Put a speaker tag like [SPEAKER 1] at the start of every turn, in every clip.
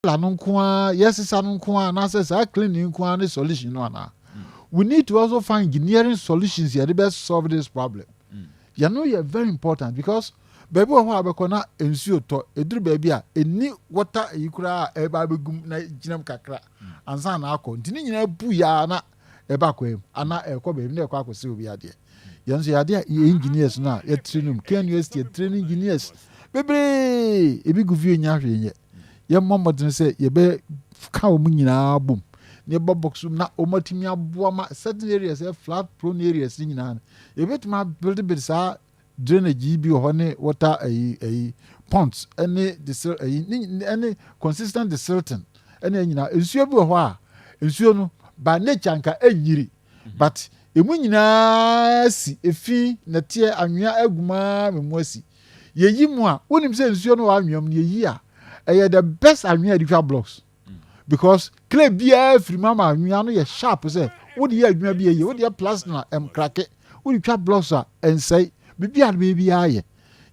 [SPEAKER 1] No nko ara yɛsesa no nko ara anaasɛ saa cleaning nko ara ne solution no anaa? We need to also find engineering solutions yɛde bɛ solve this problem. Yɛno yɛ very important because baabi wɔ hɔ a bɛkɔ na nsuo tɔ, eduru baabi a eni water eyi koraa a ɛba abɛgum na gyina mu kakra ansa na akɔ, nti ne nyinaa bu yaa na ɛba akɔ mu ana ɛkɔ baabi na ɛkɔ akɔsɛ obi adeɛ. Yɛn nso yɛadeɛ a yɛ engineers no a yɛtiri no mu, KNUST yɛtiri no engineers bebree ebi gu fie nya hwee nyɛ. Yɛmmɔ mmɔden sɛ yɛbɛka wɔn nyinaa bom na yɛbɔ box mu na wɔn atumi aboa ma certain areas, ɛ flood prone areas ne nyinaa no, yɛbɛtumi abuild build saa drainage yi bi wɔ hɔ ne water ɛyi ponds ɛne desil ɛyi ne ɛne consistent desilting ɛne nyinaa. Nsuo bi wɔ hɔ a nsuo no by nature nka ɛnyiri, but emu nyinaa si efi nɛteɛ anwea agu mu aa mu asi. Yɛyi mu a, wonim sɛ nsuo no wɔ anwea mu no, yɛyi a, ɛyɛ the best anwea yɛde twa blocks because clay biara firi mu ama anwea no yɛ sharp sɛ wode yɛ adwuma bi yɛ yie. Wode yɛ plastic na ɛmcrack, wode twa blocks a ɛnsɛe biribi a biribi ayɛ.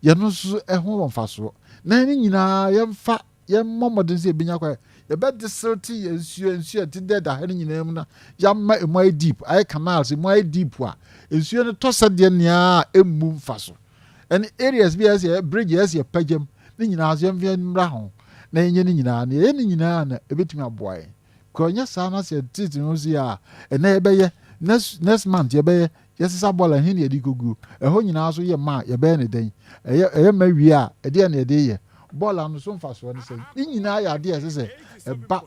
[SPEAKER 1] Yɛno nso ɛho wɔ mfasoɔ na ne nyinaa yɛmfa yɛmmɔ mmɔden sɛ yɛbɛnya kwan yɛbɛ desilt yɛ nsuo ɛte dɛ da ha no nyinaa mu na yɛama emu ayɛ deep, ayɛ canals, emu ayɛ deep a nsuo no tɔ sɛdeɛ nea emu mfa so. Ɛne areas bi a yɛsɛ bridge yɛsɛ yɛpɛgyam ne nyinaa so, yɛmfa mmra ho na yɛnyɛ ne nyinaa na yɛyɛ ne nyinaa na ebɛtumi aboa yɛn kò. Nyɛ saa na sɛ tete ho si a, ɛnɛ yɛbɛyɛ, next month yɛbɛyɛ, yɛsesa bɔɔla ɛhe na yɛde kogu ɛhɔ nyinaa so yɛ ma a yɛbɛyɛ ne dɛn? Ɛyɛ ma wie a, ɛdeɛ na yɛde yɛ bɔɔla no so mfasoɔ no sɛ ne nyinaa yɛ adeɛ a ɛsɛ sɛ ɛba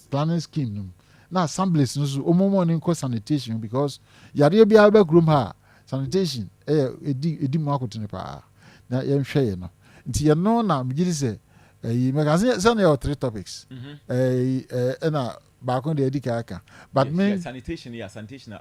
[SPEAKER 1] planning scheme no mu na assemblies no so wɔn mu ne nkɔ sanitation because yareɛ biara bɛ kurom ha a, sanitation ɛyɛ edi mu akotene paa na yɛnhwɛ yɛ no. Nti yɛno na megye di sɛ ɛyi mɛka sɛ sɛne yɛwɔ three topics ɛyi ɛna baako deɛ ɛdi kan aka, but
[SPEAKER 2] Yes,
[SPEAKER 1] me
[SPEAKER 2] yeah, sanitation, yeah, sanitation.